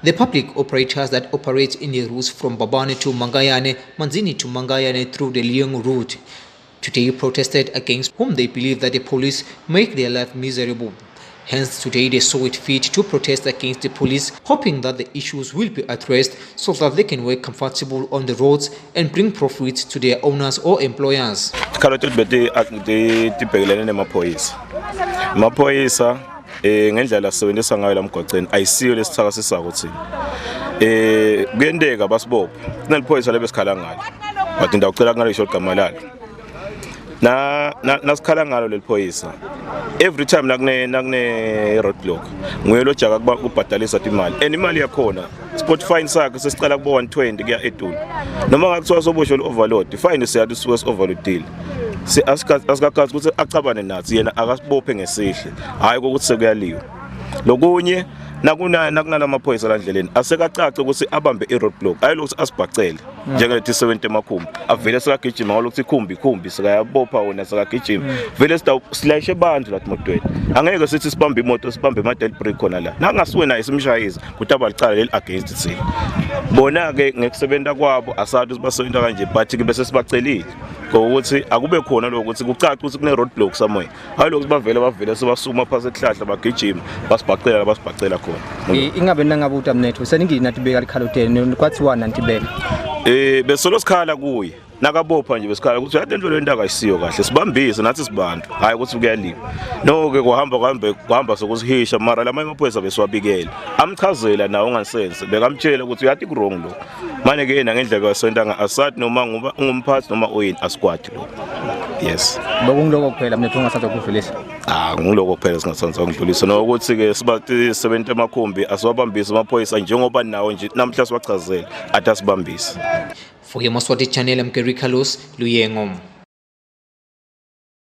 The public operators that operate in the routes from Mbabane to Mankayane, Manzini to Mankayane through the Luyengo route, today protested against whom they believe that the police make their life miserable. Hence, today they saw it fit to protest against the police, hoping that the issues will be addressed so that they can work comfortable on the roads and bring profits to their owners or employers. Tikhalo tethu betibhekelene nemaphoyisa. Amaphoyisa ngendlela asebenzisa ngayo lamgwaqeni ayisiyo lesithakasisako thina. Kuyenteka basibophe. Kuneliphoyisa lebesikhala ngalo. But ngidawucela kungalisho igama lalo. Na nasikhala ngalo leli phoyisa. Every time nakune roadblock nguye lo jaka kuba kubhadalisa imali. And imali yakhona spot fine sakhe sesicala kubo 120 kuya etulu. Noma ngakuthiwa soboshwe overload, fine siyathi suke overloadile. Si asikakazi ukuthi acabane nathi yena akasibophe ngesihle. Hayi ukuthi sekuyaliwa. Lokunye nakuna nakunalama phoyisa la ndleleni asekacace ukuthi abambe i-roadblock ayilokuthi asibhacele njengalethi 70 emakhumbi avele sekagijima ngalokuthi ikhumbi ikhumbi sekayabopha wona sekagijima vele silayishe bantu la emotweni. Angeke sithi sibambe imoto sibambe ama-dead brake khona la nakungasuke naye simshayisa ukuthi abalicala leli against thina. Bona-ke ngekusebenza kwabo asathi ukuthi basebenza kanje, but-ke bese sibacelile ngokuthi akube khona lokho ukuthi kucace ukuthi kune-roadblock somewhere, hayi lokhu bavele sebasukuma phasi ekuhlahla bagijima basibhacela la basibhacela khona. Ingabe nangabe utamnetho seningini natibeka likhalo tenu, kwathiwa nantibeka? Besolo sikhala kuye nakabopha nje, besikhala ukuthi yathi lento lento akayisiyo kahle, sibambise nathi sibantu, hayi ukuthi kuyaliwa. No ke kuhamba kuhambe kuhamba sokusihisha, mara lamanye amaphoyisa besiwabikela amchazela nawo ngansense, bekamtshela ukuthi uyathi ku wrong lo manje ke yena ngendlela wasenta asathi noma nguba ungumphathi noma uyini, asikwadi lo. Yes. Bekungiloko kuphela mnetho ongasathi ukudlulisa? Ah, ngiloko kuphela singasanza ukudlulisa, nokuthi ke sibathi sebenta emakhumbi asiwabambise amaphoyisa njengoba nawo nje namhla siwachazele athi asibambise. For Emaswati Channel, I'm Gary Carlos Luyengo.